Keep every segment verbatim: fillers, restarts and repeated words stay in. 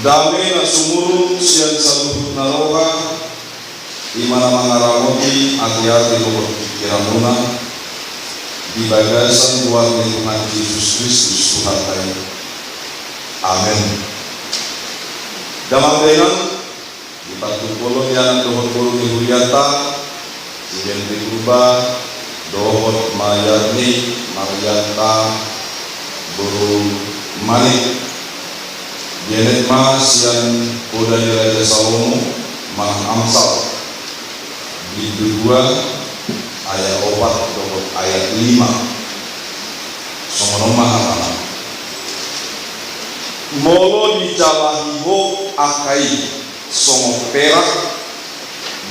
Dame na sumurung sian saluhut na roha, i ma na mangaramoti ateate dohot pingkiranmuna, di bagasan goar ni Tuhan Jesus Kristus Tuhanta i. Amen. Damang dainang, di partumpolon ni anak dohot boru ni hurianta, si Henry Purba dohot Mayarni Marianta boru Manik. Dienet ma sian Poda ni Raja Salomo manang Amsal, bindu dua, ayat opat dohot ayat lima. Songon on ma hatana. Molo dijalahi ho angka i songon perak,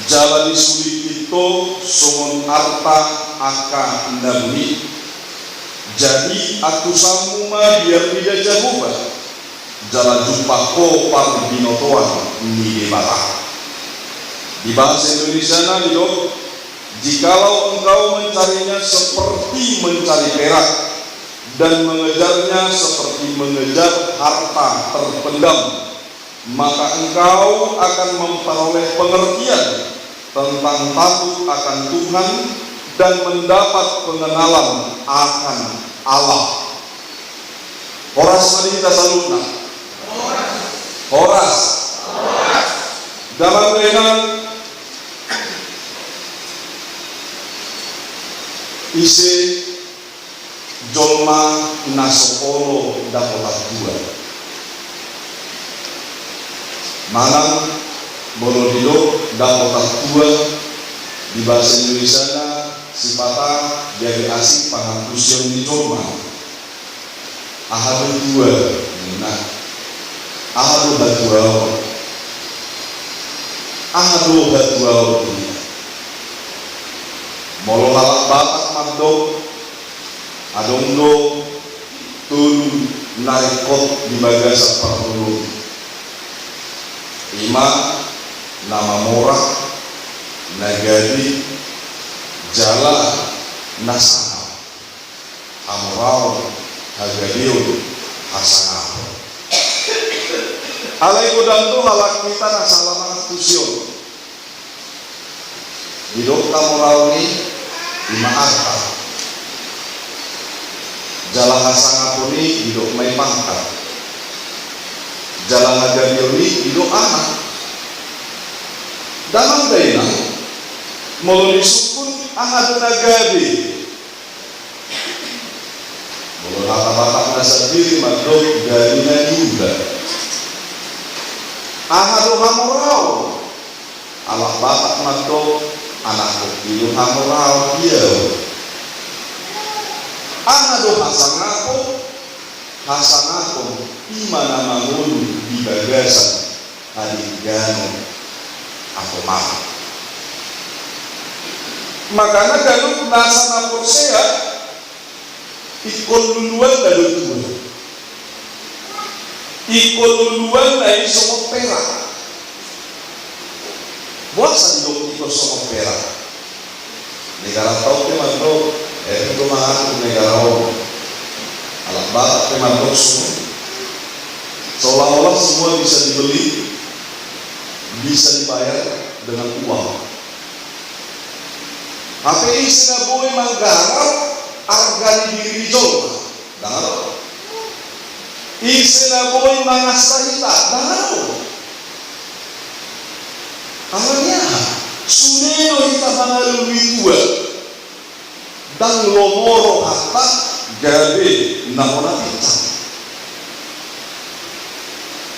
jala disulingkit ho songon arta angka na buni, jadi antusanmu ma di arnida Jahowa, jala jumpang ho parbinotoan ni Debata. Di bahasa Indonesiana didok, jikalau engkau mencarinya seperti mencari perak dan mengejarnya seperti mengejar harta terpendam, maka engkau akan memperoleh pengertian tentang takut akan Tuhan dan mendapat pengenalan akan Allah. Horas ma di hita saluhutna. Horas. Damang dainang, ise jolma na so olo dapotan tua? Manang molo didok dapotan tua, di bahasa Indonesiana sipata gabe asing pangantusion ni jolma. Aha do tua ninna? Aha do hatuaon? Aha do hatuaon ninna? Molo halak Batak mandok, adong do tolu na ringkot di bagasan parngoluon. I ma na mamora, na gabe, jala na sangap. Hamoraon, hagabeon, hasangapon. Alai godang do halak hita na sala mangantusion. Didok hamoraon i, i ma arta. Jala hasangapon i didok ma i pangkat. Jala hagabeon i didok anak. Damang dainang, molo disungkun aha do na gabe? Molo hata Batak na sandiri mandok gabe na niula. Aha do hamoraon? Halak Batak mandok, anak i do hamoraon, ia. Aha do hasangapon? Hasangapon i ma na mangolu di bagasan hadengganon ato mata. Makana ganup nasa na porsea, ingkon luluanna do tua. Ingkon luluanna i songon perak. Boasa didok ingkon songon perak? Negaranta on pe mandok, eh, ingkon mangatur negara on. Halak Batak pe mandok songon i. Seolah-olah semua bisa dibeli, bisa dibayar dengan uang. Hape ise na boi manggarap arga ni diri ni jolma? Ndang adong. Ise na boi mangasta hita? Ndang adong. Alani aha? Sude do hita mangalului tua. Ndang lomo rohanta gabe na hona pinsang.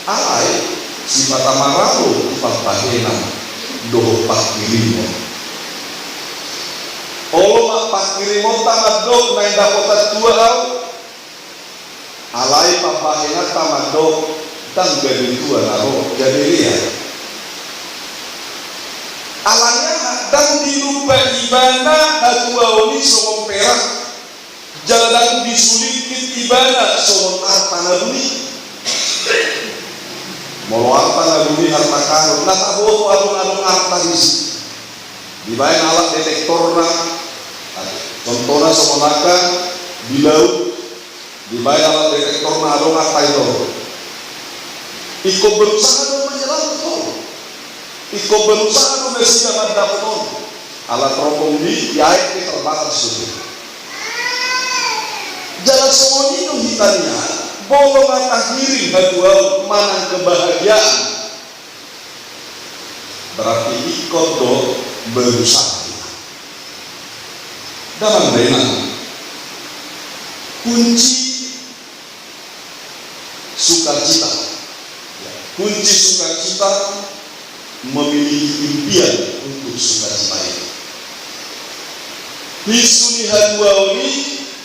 Alai sipata maralo tu pambahenan dohot pangkirimon. Olo ma pangkirimonta mandok naeng dapotan tua au. Alai pambahenanta mandok ndang gabe tua na ro, gabe lea. Alani aha? Ndang dilumba ibana hatuaon i songon perak. Jala ndang disulingkit ibana songon arta na buni. Molo arta na buni, arta karun, na taboto adong-adong arta disi. Dibaen alat detektorna, contohna songon angka di laut, dibaen alat detektorna adong arta i do. Ingkon berusaha do manyelamhon. Ingkon berusaha do nasida mandapot on. Ala teropong ni, i aek pe terbakar sude. Jala songon i do hita nian, molo nga tahirim hatuaon manang kebahagiaan, berarti ingkon do berusaha hita. Damang dainang, kunci sukacita. Ya, kunci sukacita memiliki impian untuk sukacita itu. Hisu ni hatuaon i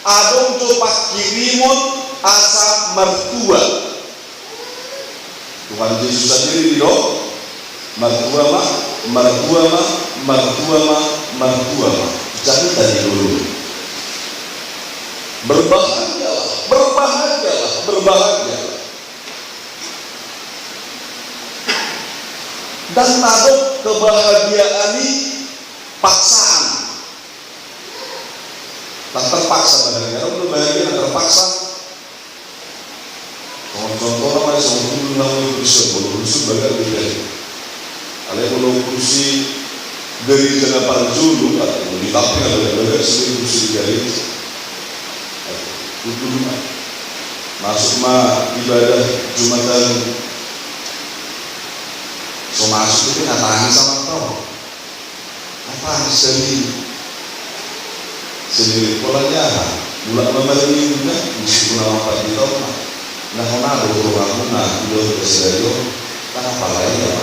adong jo panghirimon asa martua. Tuhan Jesus sandiri do, martua ma, martua ma, martua ma, martua ma. Jadi tadi dulu. Berbahagialah, berbahagialah, berbahagialah. Dan tadok kebahagiaan i paksaan. Ndang terpaksa bahagia, adong do bahagia na terpaksa. Contohna ma songon dulu na molo urusi, molo urusi bagas do i. Alai molo urusi gereja na parjolo, molo di tamping ada bagas do urusi di gereja. Tutu ma. Masuk ma ibadah Jumatan. So masuk i pe na tangis ma tong. Apa sendiri? Sendiri pola ni aha? Mulak ma maringi na, mesti guna apa di tong ma. Na hona do rohamuna, ilo do sedayo. Kan apalagi ya,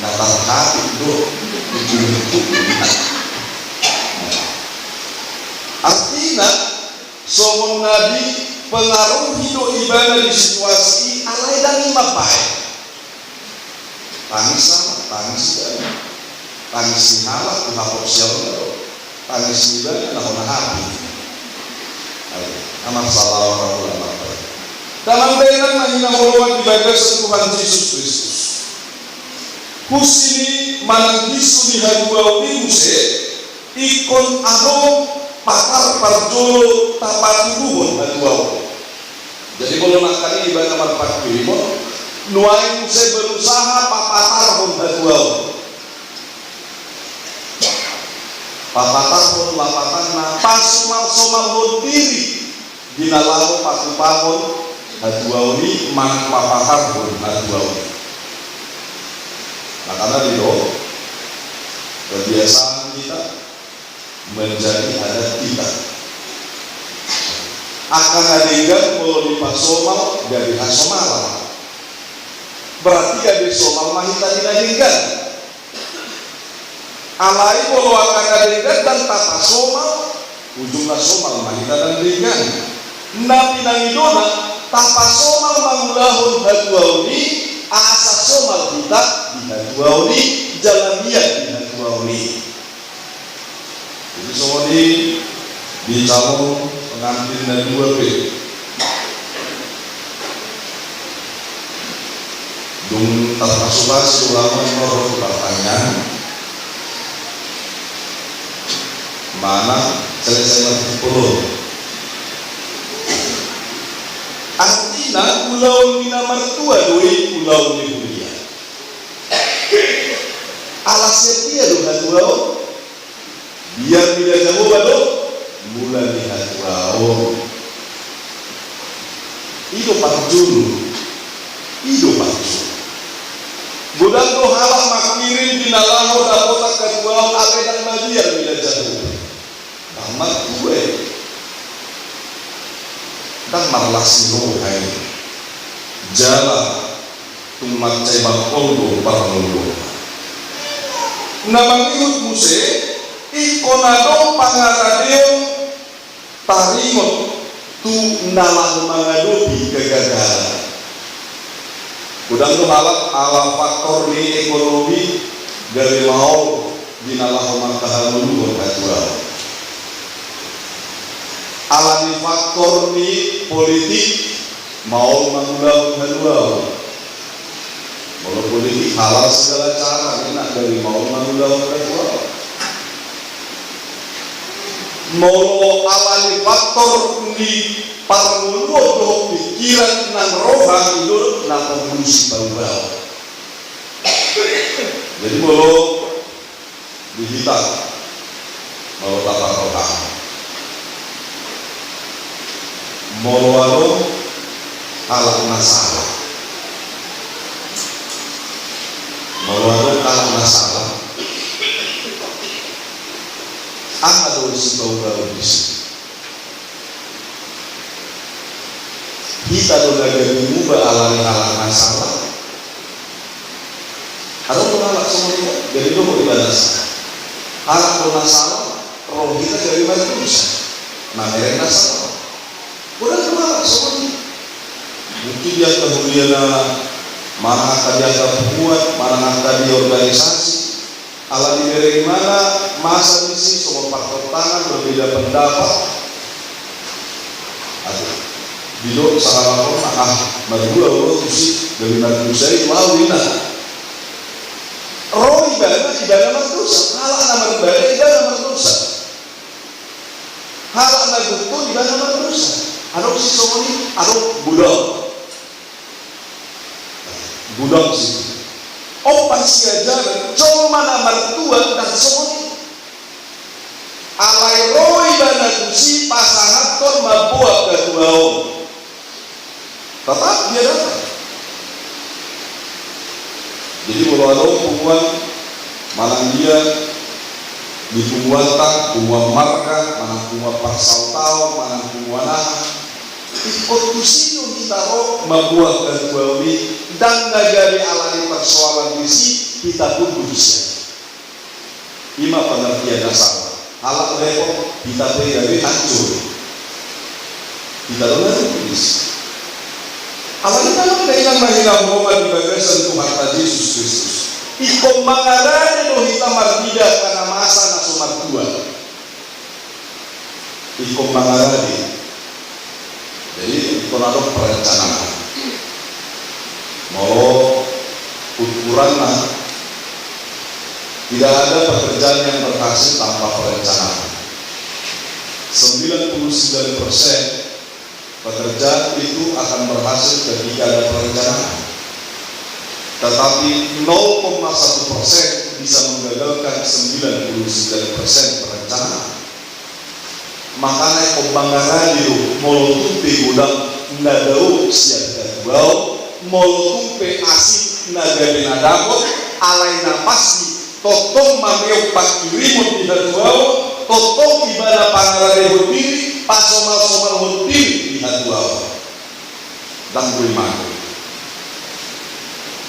na tarhati do. Artina, songon na dipengaruhi do ibana di situasi i, alai ndang i mambaen. Tangis sama, tangis ibana. Tangis ni halak, tu haporseaonna do. Tangis ni ibana, na hona hapi. Ayo, amar salah orang ulama. Damang dainang na hinaholongan di bagasan Tuhan Jesus Kristus. Husi ni manang hisu ni hatuaon i muse, ingkon adong patar parjolo tapatuduhon hatuaon. Jadi molo nangkaning ibana marpanghirimon, nuaeng muse berusaha papatarhon hatuaon. Papatarhon lapatanna, pasomalsomalhon diri. Di na laho patupahon hatuaon i manang papatarhon hatuaon i. Makana didok, kebiasaan kita menjadi adat kita. Angka na denggan molo dipasomal gabe hasomalan. Berarti gabe somal ma hita di na denggan. Alai molo angka na denggan ndang tapasomal, ujungna somal ma hita ndang denggan. Na pinangidona, tapasomal mangulahon hatuaon i, asa somal hita di hatuaon i, jala mian di hatuaon i. Jadi songon i di calon pengantin na dua pe. Dung tarpasupasupa ulaon on, ro tu partangiangan, manang selesai martipolo. Artina ulaon ni na martua do i ulaon ni huria. Ala sian dia do hatuaon? Biar mida Jahowa do mula ni hatuaon. I do parjolo. I do parjolo. Godang do halak manghirim di na laho dapotan hatuaon, alai ndang mabiar mida Jahowa. Ndang martua i. Ndang marlas ni roha i. Jala tung mansai bangkol do parngoluonna. Na mangihut muse, ingkon adong pangaradeon taringot tu na laho mangadopi kegagalan. Godang do halak ala faktor ni ekonomi gabe maol di na laho mangkahangoluhon hatuaon. Ala ni faktor ni politik maol mangulahon hatuaon. Molo politik halal segala cara, enak, gabe maol mangulahon hatuaon. Molo ala ni faktor ni parngoluon dohot pikiran nang roha, i do na porlu sipaubahon. Jadi molo di hita, molo taparrohahon, molo adong halak na sala, molo adong halak na sala, aha do sipaubahon disi? Hita do na gabe muba ala ni halak na sala? Adong do halak songon i, gabe dohot ibana sala. Halak do na sala, ro hita gabe mardosa. Mamereng na sala. Godang do halak songon i. Mungkin di angka huria na, manang angka di angka punguan, manang angka di organisasi, ala dibereng ibana masa disi songon partontangan, berbeda pendapat. Aduh, didok sahalak on, ah, marhua au tusi, gabe mardosa i tu au, ninna. Ro ibana, ibana mardosa. Halak na maribana, ibana mardosa. Halak na gokhon, ibana mardosa. Adong sisongon i, adong godang. Godang sisongon i. Ompa siajaran, jolma na martua ndang songon i. Alai ro ibana tusi pasahathon mamboan hatuaon. Tetap dia datang. Jadi molo adong punguan, manang dia di punguanta, punguan marga, manang punguan parsautaon, manang punguan aha, ingkon tusi do hita ro mamboan hatuaon i, ndang na gabe ala ni persoalan disi hita pundun sian. I ma pengertian na sala. Halak repot, hita pe gabe hancur. Hita do na rugi disi. Alai i ma na hinaholongan di bagasan Tuhanta Jesus Kristus. Ingkon mangarade do hita marnida angka na masa na so martua. Ingkon mangarade. Jadi ingkon adong perencanaan. Molo ukuranna, tidak ada pekerjaan yang berhasil tanpa perencanaan. Sembilan puluh sembilan persen pekerjaan itu akan berhasil ketika ada perencanaan. Tetapi nol koma satu persen bisa menggagalkan sembilan puluh sembilan persen perencanaan. Makana ingkon mangarade do, molo tung pe godang na dao sian hatuaon, molo tung pe asing na gabe na dapot, alai na pasti tongtong mangeon pangkirimon di hatuaon, tongtong ibana pangaradehon diri, pasomalsomalhon diri di hatuaon. Ndang boi mate.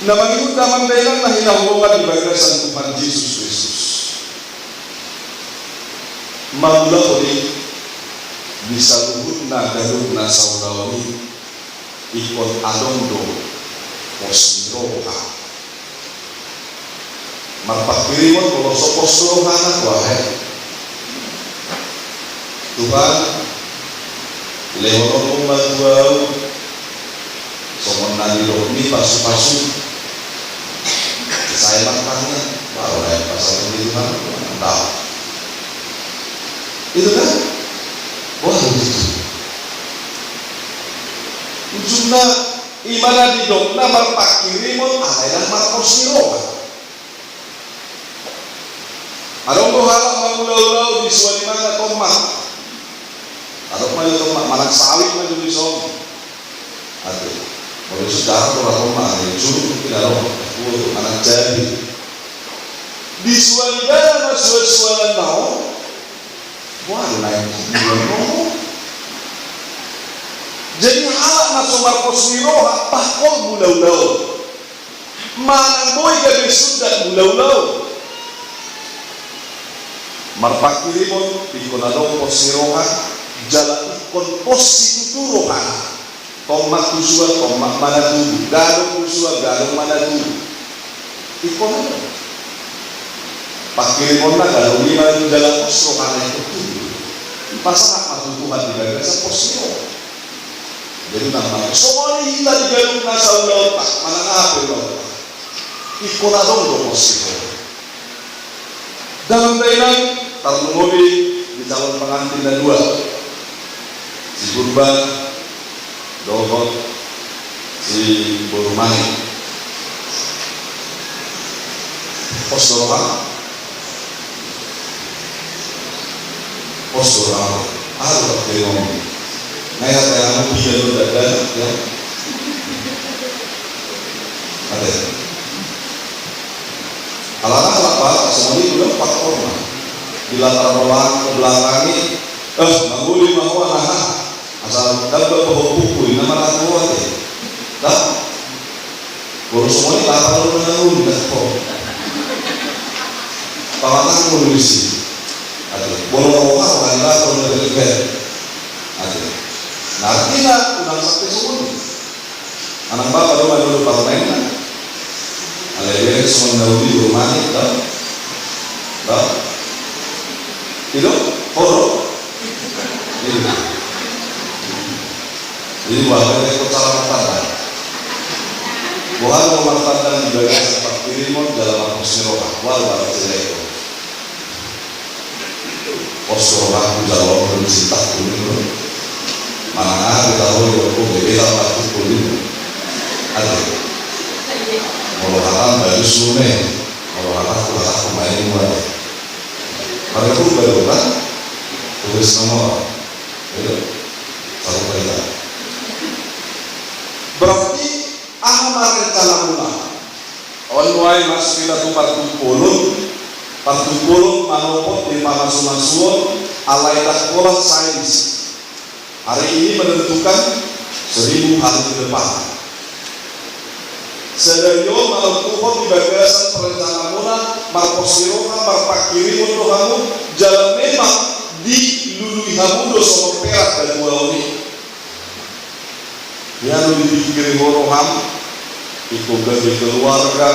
Na mangihut damang dainang na hinaholongan di bagasan Tuhan Jesus Kristus. Mangulahon i, di saluhutna ganup na saulaon i, ingkon adong do pos ni roha. Marpangkirimon molo so pos rohana, tu aha i? Tuhan, lehononmu ma tu ahu songon na nidokmi pasupasu. Sai martangiang, baru naeng pasahaton di Tuhan, mantap. Itu kan? Wah, itu. Ujungna, i ma na nidokna marpangkirimon, alai ndang marpos ni roha. Adong do halak mangulahon di suan ibana tomak. Adong ma jo tomak, manang sawit ma jo dison. Ate, molo dison jarang do ra tomak, ate, juruk mungkin adong, manang jahe. Di suan ibana ma suan-suanan na on. Wah, naeng tu bulan nono. Jadi halak na so marpos ni roha, bah, pos mangulahon. Manang boi gabe sundat mangulahon. Marpangkirimon, ingkon adong pos ni roha, jala ingkon pos situtu rohana. Tomak tu suan, tomak ma na tubu, gadong tu suan, gadong ma na tubu. Ingkon adong. Pangkirimonna gadong i ma na tubu, jala pos rohana ingkon tubu. Dipasahat ma tu Tuhan di bagasan pos ni roha. Jadi namanya songon i hita di ganup na saulaonta, manang aha pe ulaonta, ingkon adong do pos ni roha. Damang dainang, tarlumobi Calon pengantin na dua, si Purba dohot si Boru Mani. Pos do roham. Pos do roham. Aha do pakkirimonmu? Nunga hata, ahu piga do dada, ya. Ate. Alana halak Batak songon i do faktorna. Di latar belakang, belakangi, eh, mangoli ma ho, aha. Asal daba pahompuku i nama ratu ho, ate. Dah. Molo songon i, latar do na ngolu dah ho. Pamatang ngolu disi. Ate. Molo roha, roha ni latar do na ngolu. Ate. Nah, artina unang sampe songon i. Anak bapa do ma dulu parumaenna. Alai dia songon na uli rumah ni, tau? Tau? I do? Ho do? I do. Jadi, wah, ada ikut salah martanda. Boha do martanda di bagasan pakkirimonmu jala marpos ni roha. Wah, wah, jelek. Pos do rohangku jala on do cintaku, ninna. Manang aha pe taho, bebeta ma tu, ninna. Ate. Molo hatam bagus mune. Molo hatangku, hatangku ma i, ate. Mari pun baru kan. Tulis nomor. Ayo. Satu kali. Berarti aha ma rencanamuna? On nuaeng masuk hita tu partumpolon, partumpolon manopot di pamasumasuon, alai ndang pola sains. Hari ini menentukan seribu hari ke depan. Sadari on manontuhon di bagasan perencanamuna, marpos ni roha, marpangkirimon do hamu, jala memang dilului hamu do songon perak na dua on i. Ia do dipingkiri ho roham, ingkon gabe keluarga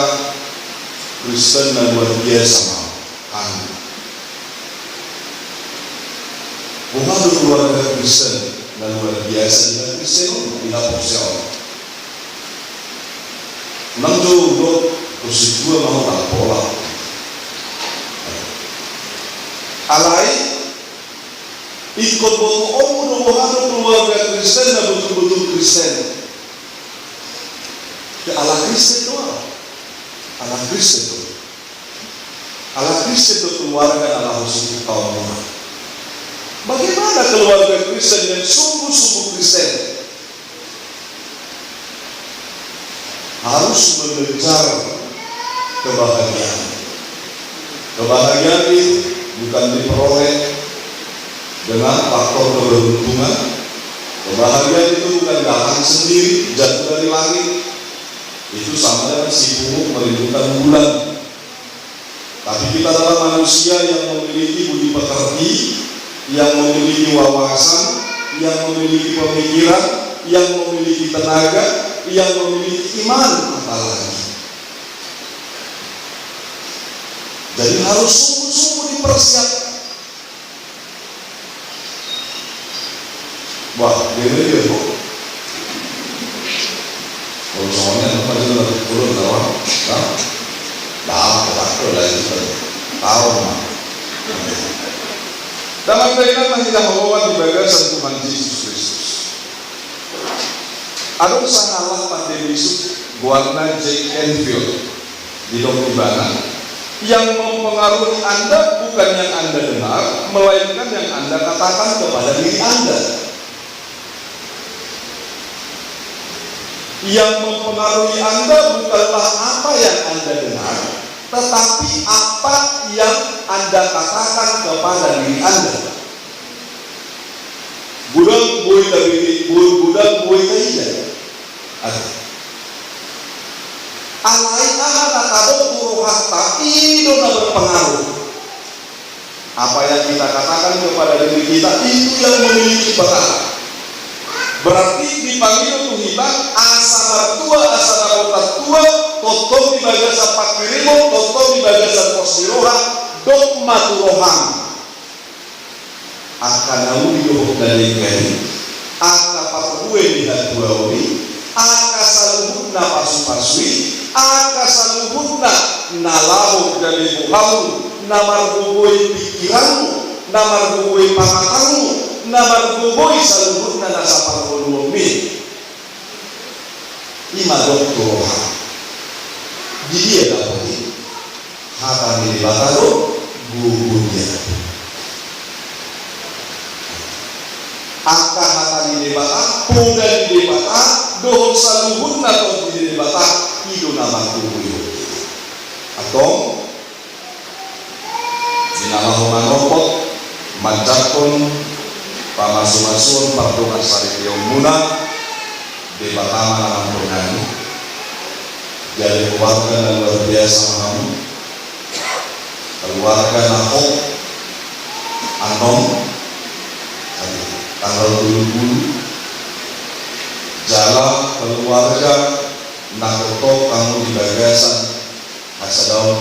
Kristen na luar biasa ma ho. Boha do keluarga Kristen na luar biasa di na Kristen on, di na porsea on? Unang jo hudok, porsea ma ho, ndang pola. Alai, ingkon botoonmu do boha do keluarga Kristen na betul-betul Kristen. Ala Kristen do, ala Kristen do. Ala Kristen do keluarga na laho sungkun taonmuna. Bagaimana keluarga Kristen yang sungguh-sungguh Kristen? Harus mengejar kebahagiaan. Kebahagiaan itu bukan diperoleh dengan faktor keberuntungan. Kebahagiaan itu bukan datang sendiri, jatuh dari langit. Itu sama dengan si pungut merindukan bulan. Tapi kita adalah manusia yang memiliki budi pekerti, yang memiliki wawasan, yang memiliki pemikiran, yang memiliki tenaga, yang memiliki iman, apalagi. Jadi harus sungguh-sungguh dipersiapkan. Wah, dia dia dia kok. Kalau soalnya apa aja lah, turun tawa, nah, nah, aku tak tahu lah itu kan, tahu mah. Dalam kaitan yang kita bawa di bagasan Tuhan Yesus Kristus. Adong sahalak pande bisuk, goarna Jack Canfield. Didok ibana, yang mempengaruhi Anda bukan yang Anda dengar, melainkan yang Anda katakan kepada diri Anda. Yang mempengaruhi Anda bukanlah apa yang Anda dengar, tetapi apa yang Anda katakan kepada diri Anda. Godang boi tabege, godang boi taida. Alai aha na tadok tu rohanta, i do na berpengaruh. Apa yang kita katakan kepada diri kita, itu yang memiliki pengaruh. Berarti dipangido tu hita asa martua, asa na boi martua, tongtong di bagasan pangkirimon, tongtong di bagasan pos ni roha, dok ma tu roham. Angka na uli dohot na denggan i, angka parbue ni hatuaon i, angka saluhutna pasupasu i, angka saluhutna na laho gabe bohamu, na margogoi pingkiranmu, na margogoi pamatangmu, na margogoi saluhutna nasa parngoluonmi. I ma dok tu roha. Di dia dapot i? Hata ni Debata do gogo dia. Angka hata ni Debata, poda ni Debata, dohot saluhutna tondi ni Debata, i do na margogoi. Antong, di na laho manopot, manjangkon pamasumasuon pardongansaripeonmuna, Debata ma na mangkon hami. Jadi keluarga na luar biasa ma hamu. Keluarga na hot annon, tanggal tolu pulu, jala keluarga na hot hamu di bagasan hasadaon.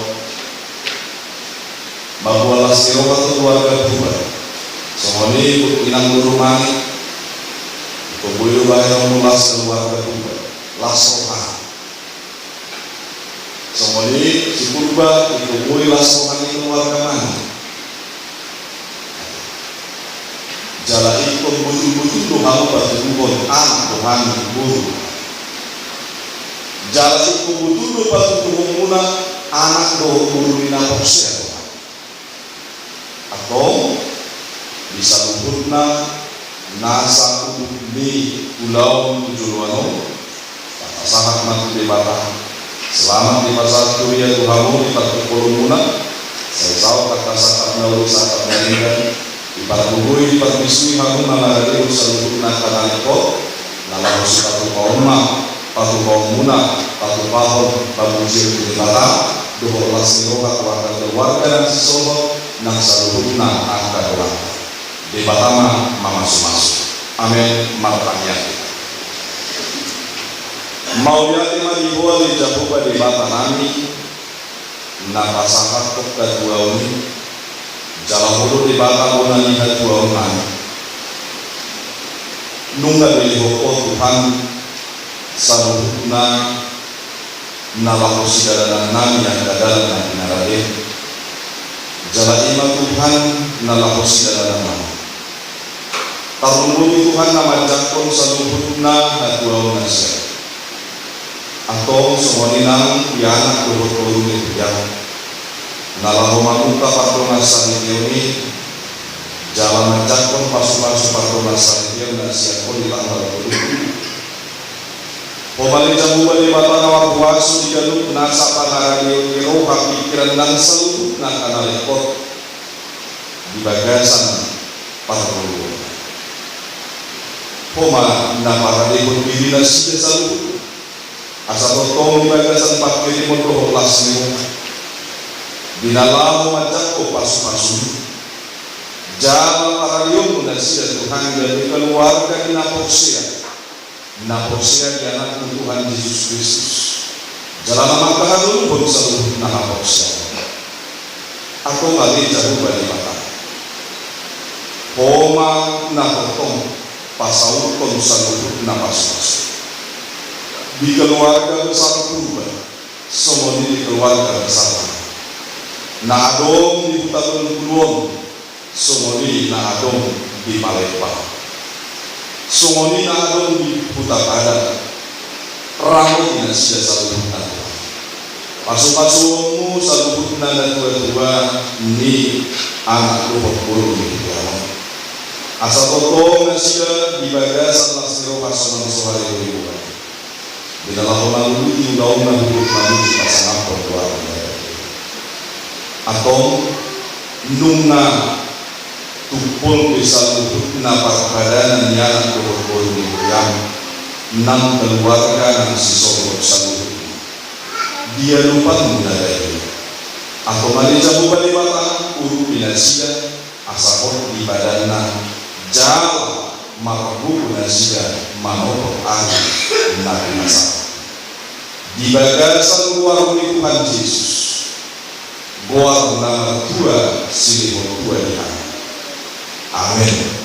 Mamboan las ni roha tu keluarga Purba. Songon i tu inang boru Mangit. Ingkon boi do bahenonmu las keluarga Purba. Las roha. Songon i si Purba, ingkon boi las roha ni keluarga Mangit. Jala ingkon botul-botul do hamu patuduhon anak do hami boru. Jala ingkon botul do patuduhonmuna anak dohot boru ni na porsea do hami. Antong, di saluhutna nasa unduk ni ulaon tu joloan on, tapasahat ma tu Debata. Selamat dipasahat huria tu hamu di parpingkolonmuna. Sai saut angka sangkap na uli sangkap na denggan. Dipargogoi diparbisui hamu na marade saluhutna angka na ringkot. Na laho sipatupaon ma patupaonmuna, patupahon pamujion tu Debata dohot las ni roha tu angka keluarga nang sisohot nang saluhutna angka dongan. Debata ma mamasumasu. Amen. Martangiang. Mauliate ma di Ho ale Jahowa Debata nami, na pasahathon hatuaon i, jala Ho do Debata bona ni hatuaon nami. Nunga dilehon Ho Tuhan saluhutna na laho sidalanan nami angka dalan na pinarade. Jala i ma Tuhan na laho sidalanan nami. Tarlumobi Tuhan na manjangkon saluhutna hatuaon na sian. Antong songon i nang di anak dohot boru ni huriaM, na laho mamungka pardongansaripeon i, jala manjangkon pasupasu pardongansaripeon na sian Ho di tanggal tolu pulu. Ho ma ale Jahowa Debata na marhuaso di ganup nasa pangaradeon ni roha pikiran nang saluhutna angka na ringkot di bagasan parngoluon. Ho ma na paradehon diri nasida saluhutna. Asa tongtong di bagasan pangkirimon dohot las ni roha, di na laho manjangkon pasupasuMi, jala paradehonMu nasida Tuhan gabe keluarga di na porsea, na porsea di AnakMu Tuhan Jesus Kristus, jala na mangkahatoluhon saluhut na haporseaon. Antong ale Jahowa Debata, Ho ma na tongtong pasauthon saluhutna pasupasu di keluarga besar Purba, songon i di keluarga besar na adong di Huta Tolu Pulu on, songon i na adong di Palembang, songon i na adong di Hutabadan. Ramoti nasida saluhutna Tuhan. PasupasuonMu saluhutna natuatua ni anak dohot boru ni huriaM on. Asa tongtong nasida di bagasan las ni roha sonang so haribo-riboan. Di na laho manguluti ulaonna huhut mamuji pasangaphon goarMu. Antong nunga tumpol be saluhutna parpadanan ni anak dohot boru ni huriaM nang keluarga nang sisohot saluhutna. Di adopanMu na badia. Antong ale Jahowa Debata, urupi nasida, asa hot di padanna, jala margogo nasida manopot ari na pinasahatMu. Di bagasan goar ni Tuhan Jesus, goar na martua silehon tua di hami. Amen.